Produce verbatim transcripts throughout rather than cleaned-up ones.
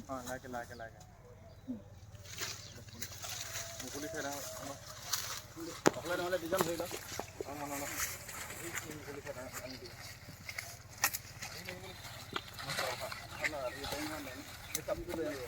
অ, লাগে, লাগে, লাগে। মুকলি ঠাই ডাঙৰ, অকলে ডাঙৰ দুজন ধৰি লওক। অ, অ, অ, অ। এই মুকলি ঠাই ডাঙৰ আনি দিয়ক। এই কামটো লৈ আহিব।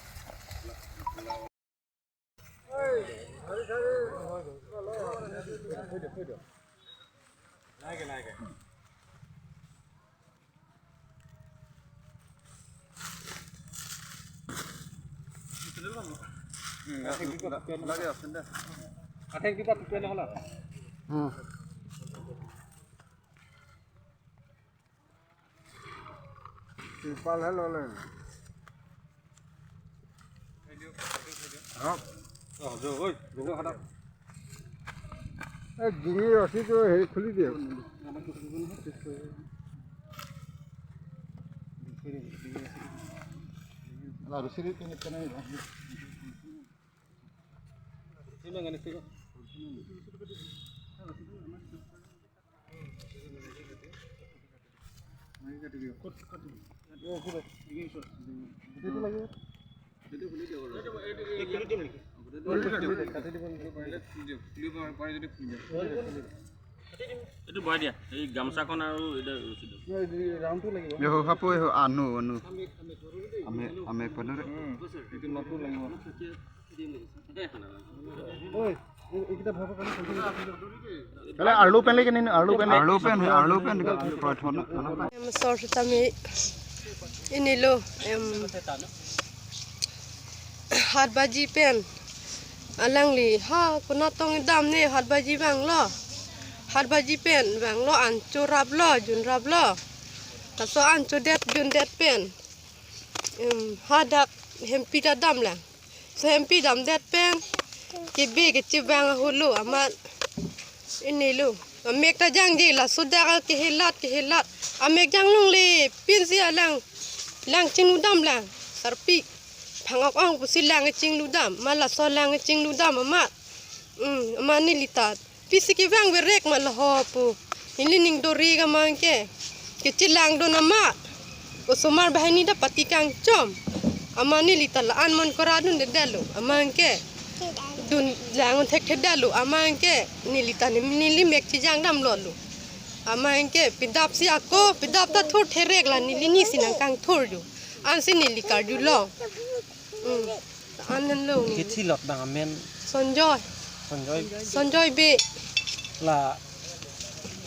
তিৰপাল হে ললে। হা? অ, যো, ঐ, যো, হাতত। এই ডিঙি ৰছীটো হেৰি খুলি দিয়ক। ৰছী দি কেনে, কেনে এইটো বহাই দিয়া, এই গামছাখন আৰু এইটো ৰছীটো। এইটো সাপো, এইটো আনো, আনো। আমি, আমি পনেৰে। এইটো নতুন লাগিব। Hello, arlo pen lagi nih, arlo pen. Arlo pen, arlo pen, arlo pen. Em, sor sitame inilo, em, hat baji pen. Alangli, ha, konat tong damne, hat baji vanglo. Hat baji pen, vanglo, an choraplo, junraplo. Laso an chodet, jundet pen. Em, hadak hempi ta damlang. So hempi damdet pen kebe kechevang ahut lo amat inilo. Amek ta jangje laso dak kehelat kehelat. Amek janglongle pinsi alang lang chinglu damlang. Sarpi phang-ok-ong pusi lang chinglu dam. Ma laso lang chinglu dam amat. Hmm, amat neli ta pisi kevang verek ma laho pu. Neli ning dori ka mang ke. Kechelangdun amat. Osomar banghini ta pati kangchom. Amat neli ta la-an mon koradundedetlo. Amat ke. Dun lang thekthedetlo. Amat ke. Neli ta ni, neli mek chejang damlolo. Amat ke. Pidap si ako. Pidap ta thur therek la neli ni si nangkangthur jo. Ansi neli karjulo. Hmm. An henlo ni. Kethilot abang amen. Sonjoy. Sonjoy. Sonjoy Bey. La.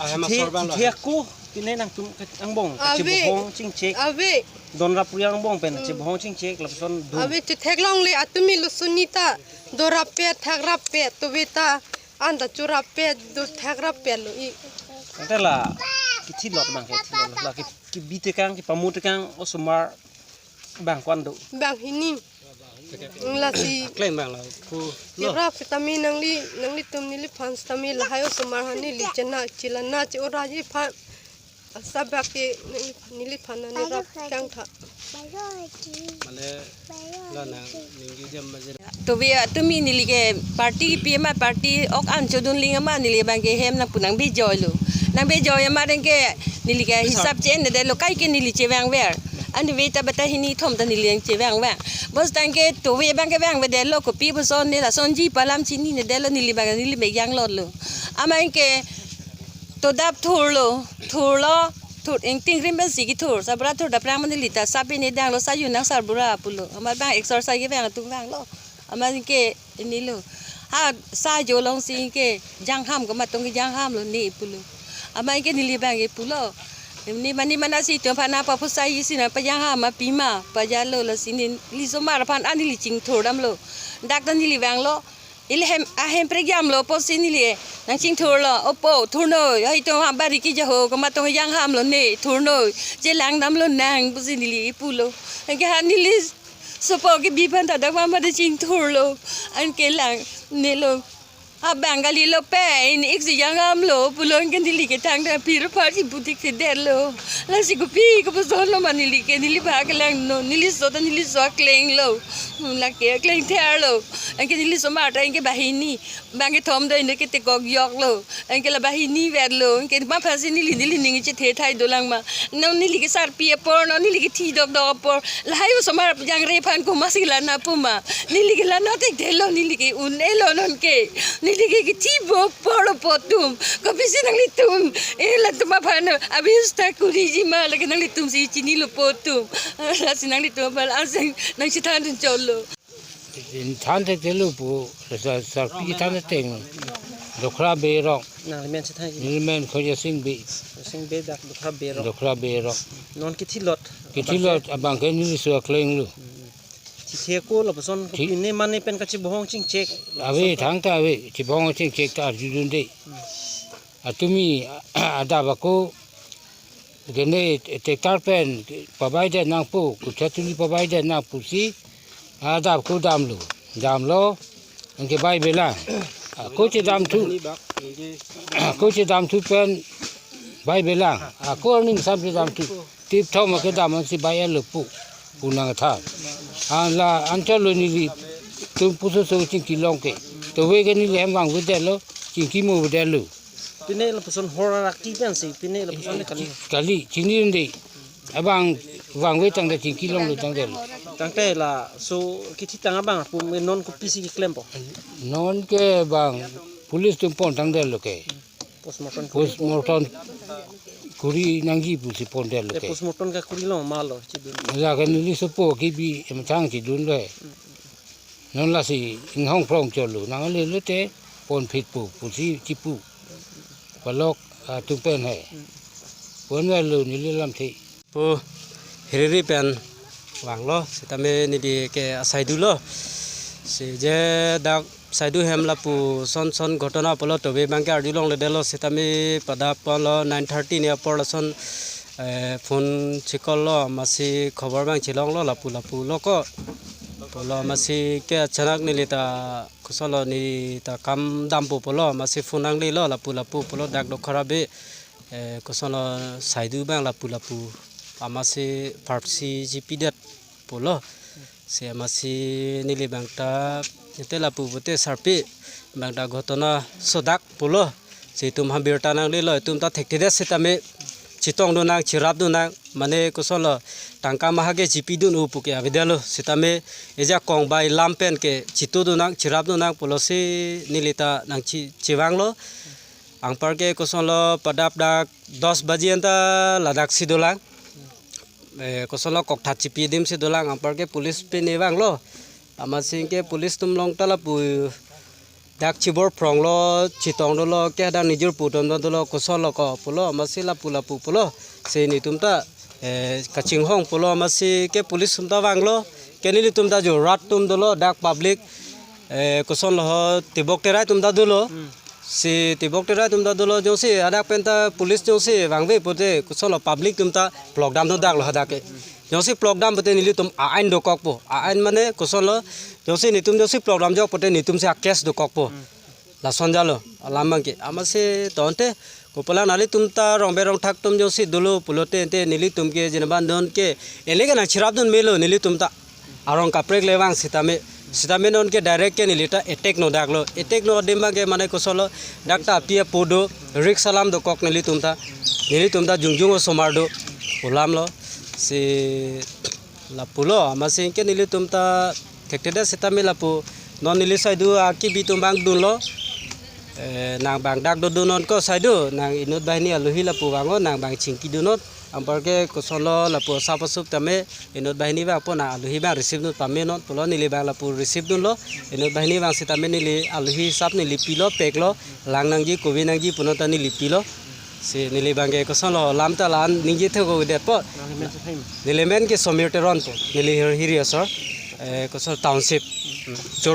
Ahem asor abang lo. Thiak ko, pine nangtum ke angbong, ave. Kachebohong chingchek. Ave. Donrap puri angbong pen, hmm, chebohong chingchek, lapuson dum. Ave, chetheklongle atumi lo Sunita. Dorap pet, thakrap pet, tove ta, anta chorap pet, do thakrap pet lo i. Ante la, kethilot abang, kethilot la, ki, kibi tekang, kipamu tekang, osomar, bang ko-an do. Banghini. Lasi. Klem abang la ko. Tirap sitame nangli, nanglitum neliphan sitame lahai osomar ha neli chena chelana che-oraji aphan. Asabak ke neli, neliphan neli rap kangtha. Mane la nang ningje jam maje. Tove atumi neli ke party kipi amat party ok an chodun ling amat neli abang ke hem nangpu nangbejoilo. Nangbejoilo amat anke neli ke hisap che-endedetlo kaike neli chevangver. Anke ta bata hini thom ta neli nangchevangvang. Bos tangke tove abang ke vangvedetlo kopi puson ne lasonji pu alam chininedetlo neli abang neli mek janglotlo. Amat anke todap thurlo, thurlo, thur ingting rim pensi kethur. Sarbura thur daprang ma neli ta sapi ne danglo sayun nang sarbura pulo. Amat abang exercise kevang atum vanglo. Amat anke inilo. Ha, sa jo alongsi ke jangham komat tong ke janghamlo ne pulo. Amat ke neli abang ke pulo. Ne mane mane si itum aphan nangpaphusai si nangpajangham ma pima pajalo lasi neli osomar aphan an neli chingthur damlo. Dak ta neli vanglo. Ili hem, ahem prekjamlo pusi neli nangchingthurlo. Opo, thurnoi. Hai itum ha bari keja ho komat tong janghamlo ne, thurnoi. Chelang damlo nang pusi neli pulo. Anke ha neli sopo kebi aphan ta dak ma mane chingthurlo. Anke lang nelo. Abang kalilo pen, ik si jangam lo, pulo anke neli ke thangta phir phar si putik si der lo. Lasi kopi kopuson lo ma neli ke, neli bhag lang no, neli so ta neli so akleng lo. Hmm, lake akleng ther lo. Anke neli so mata anke banghini. Bang kethom do ino ke tekok yok lo. Anke la banghini ver lo. Anke ma phan si neli neli ning chethe thai dolang ma. Non neli ke sarpi apor, non neli ke thi dokdok apor. Lahai osomar jangre aphan komat si lana pu ma. Neli ke lana thekthe lo, neli ke un-e lo non ke. Neli ke kethi bo apor lo po atum. Kopisi nanglitum. Eh, latum aphan abis ta kuriji ma, lake nanglitum si chinilo po atum. Lasi nanglitum aphan aseng nangchethan dun chot lo. Than thekthe lo pu, sa, sarpi than ateng. Dokhra Bey arong. Nangli men chethan ji. Neli men Khoja Sing Bey. Sing Bey dak Dokhra Bey arong. Dokhra Bey arong. Non kethi lot. Kethi lot, abang ke neli so akleng lo. Thi the ko lapuson Thi- kopine mane pen kachibohong chingchek. Ave, thangta ave, chibohong chingchek ta arjudunde. Atumi adap ako gene tractor pen pabaidet nangpo, kutha tuli pabaidet nang pusi adap ako damlo, damlo, anke baibelang. Ako chedamthu, ako chedamthu pen baibelang. Ako arni sam chedamthu. Tip thom akedam ansi bai-et lo pu, pu nangthan. An la anchot lo nelitum puso so chingki long ke. Tove ke neli hem vangvedet lo, chingki movedet lo. Pine lapuson hor araki pensi, pine lapuson le kali. Kali, chinine. Abang vangve tangte chingki longlo tangte lo. Tangte laso kethitang abang apu me non kopisi klempo. Non ke bang police atum pon tangte lo ke. Postmortem. Postmortem kuri nangji pusi pondet lo. Eh, ke postmortem kekuri lo ma lo chidun. Lake neli sopo kebi emthang chidun lo he. Non lasi inghong phrong chot lo, nangle lo te ponphit po pusi chipu. Palok atum pen he. Ponlo neli lamthe. Pu hiriri pen vanglo, sitame neli ke asai dolo. Si je dak saidu hem lapuson son ghotona pulo, tove bang ke arjulongledetlo, sitame padap ponlo nine thirty ni apor lason, eh, phone chikol lo, amatsi khobor bang chilonglo lapu lapu lo ko. Pulo amatsi ke achanak neli ta kosonlo, neli ta kam dampo pulo, amatsi phone nanglelo lapu lapu pulo, dak Dokhra Bey, eh, kosonlo saidu bang lapu lapu, amatsi pharsi jipidet pulo. Si amatsi neli bang ta, ete lapu pute sarpi bang ta ghotona sodak pulo. Si itum hambirta nanglelo, itum ta thekthedet sitame chitongdun nang, chirapdun nang, mane kosonlo tangka maha ke jipidun-o pu ke avedetlo, sitame ejakong bai lam pen ke chitodun nang, chirapdun nang pulo si neli ta nangchi, chevanglo. Anpar ke kosonlo padap dak dos baji anta ladak si dolang. Eh, kosonlo kokthat chipi adim si dolang, anpar ke police pine vanglo. Amatsi ke police atum along ta lapu dak chibor phronglo, chitong dolo, ke dak nijor pu atum dolo, kosonlo ko pulo, amatsi lapu lapu pulo. Si netum ta, eh, kachinghong pulo, amatsi ke police atum ta vanglo, ke nelitum ta jo rat atum dolo, dak public, eh, kosonlo ho, tebok terai atum ta dolo. Si tebok terai atum ta dolo, jongsi hadak pen ta police jongsi vangve pute kosonlo public atum ta plok damdun daklo hadak ke. Jongsi plok dam pute nelitum a-ain dokokpo. A-ain mane kosonlo, jongsi netum jongsi plok damjok pute netum si a-case dokokpo. Lason jalo, alam bang ke. Amatsi tangte, kopola nanglitum ta rong berong thak atum jongsi dolo pulote ante nelitum ke jenaban don ke, ele ke nangchirapdun melo nelitum ta. Arong kaprek le vang sitame, sitame non ke direct ke neli ta attack no daklo. Attack no adim bang ke mane kosonlo, dak ta api apo do, risk alam dokok nelitum ta. Nelitum ta jongjong osomar do, pu alam lo. Si lapulo, amatsi ke nelitum ta thekthedet sitame lapu, non neli saidu akibi atum bang dunlo. Eh, nang bang dak dodun non ko saidu, nang inut banghini alohi lapu vango, nang bang chingkidun non. Anpar ke kosonlo lapu asap asup tame inut banghini vangpo, nang alohi bang receive dun pame non pulo, neli bang lapu receive dunlo. Inut banghini vang sitame neli alohi asap neli pilo, peklo, lang nangji, kove nangji pu non ta neli pilo. Si neli bang ke kosonlo, lam ta la-an ningje thekthedetpo. Nangli men si thaim. Neli men ke Somir Teron po, neli hir-, hiri asor, eh, koson township. Chor-